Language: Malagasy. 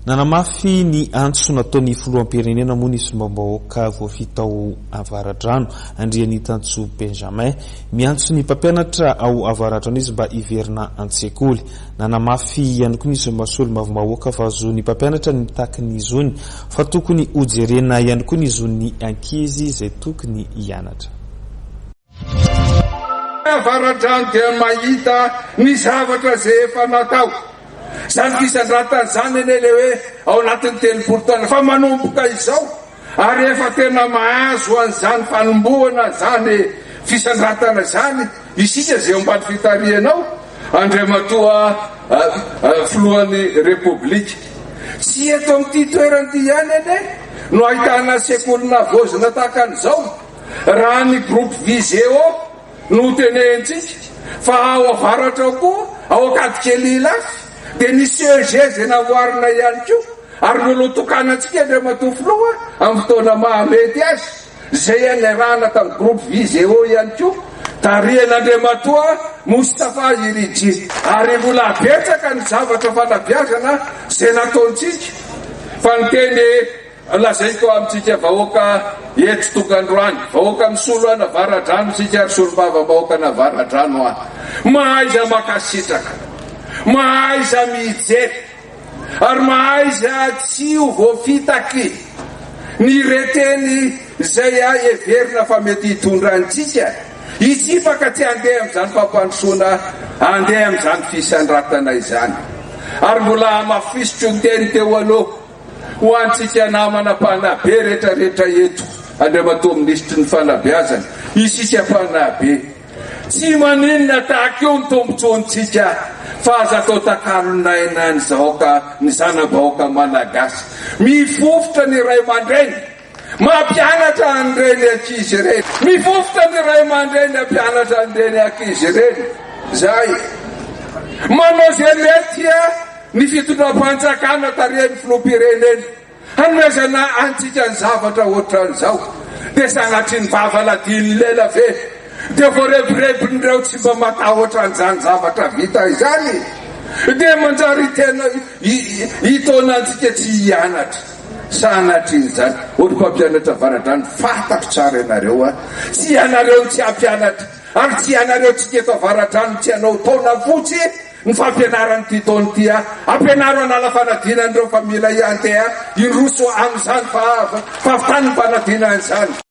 Nanamafy ny antso nataon'ny filoham-pirenena moa ny solombavambahoaka voafidy tao Avaradrano, Andrianitantsoa Benjamin. Miantso ny mpampianatra ao Avaradrano izy mba hiverina an-tsekoly. Nanamafy ihany koa ny solombavambahoaka fa zon'ny mpampianatra ny mitaky ny zony fa tokony hojerena ihany koa ny zon'ny ankizy izay tokony hianatra. Avaradrano dia mahita ny zavatra izay efa natao. Izany fisandratana izany anie ilay hoe ao anatin'ny 30 taona fa manomboka izao ary efa tena mahazo an'izany fanombohana izany fisandratana izany isika izay eo ambany fitarihanao Andriamatoa Filohan'ny Repoblika. Tsy eto amin'ity toerana ity ihany anie no ahitana sekoly navaozina tahaka an'izao. Raha ny groupe Viseo no tenehintsika fa ao avaratra ao koa, ao Ankadikely Ilafy, dia ny CEG izay namboarina ihany koa ary mbola ho tokanantsika Andriamatoa Filoha amin'ny fotoana mahamety azy, izay niarahana tamin'ny groupe Viseo ihany koa, tarihan'Andriamatoa Moustapha Iriji. Ary mbola betsaka ny zavatra fanabeazana izay nataontsika fa ny teny Lazaiko amintsika vahoaka eto tonga androany, vahoaka misolo an'Avaradrano isika ary solombavambahoaka an'Avaradrano an! Mahaiza mankasitraka, mahaiza mijery ary mahaiza tsy ho voafitaky ny reteny izay heverina fa mety hitondra antsika hitsipaka tsy handeha amin'izany fampandrosoana, handeha amin'izany fisandratana izany. Ary mbola hamafisiko ny teny teo aloha. Ho antsika namana mpanabe retraretra eto, Andriamatoa Minisitry ny Fanabeazana, isika mpanabe, tsy maninona tahaka io ny tombotsoantsika fa aza atao takalon'aina ny zahoaka, ny zana-bahoaka malagasy. Mifofotra ny ray aman-dreny mampianatra an'ireny ankizy ireny. Mifofotra ny ray aman-dreny hampianatra an'ireny ankizy ireny. Zay. Manao izay mety ny fitondram-panjakana tarihan'ny filoham-pirenena hanomezana antsika ny zavatra ohatran'izao. Dia sanatria ny vava ladian'ny lela ve dia voarebirebin'ireo tsy mba matahotra an'izany zavatra vita izany? Dia manjary tena hitaona antsika tsy hianatra. Sanatria izany, hoy ny mpampianatra Avaradrano, fantatro tsara ianareo a! Tsy ianareo no tsy hampianatra, ary tsy ianareo tsika eto Avaradrano no tsy hanao taona fotsy ny fampianarana ity taona ity a! Ampianaro hanala fanadinana ireo fa mila handeha hiroso amin'izany fahavitan'ny fanadinana izany.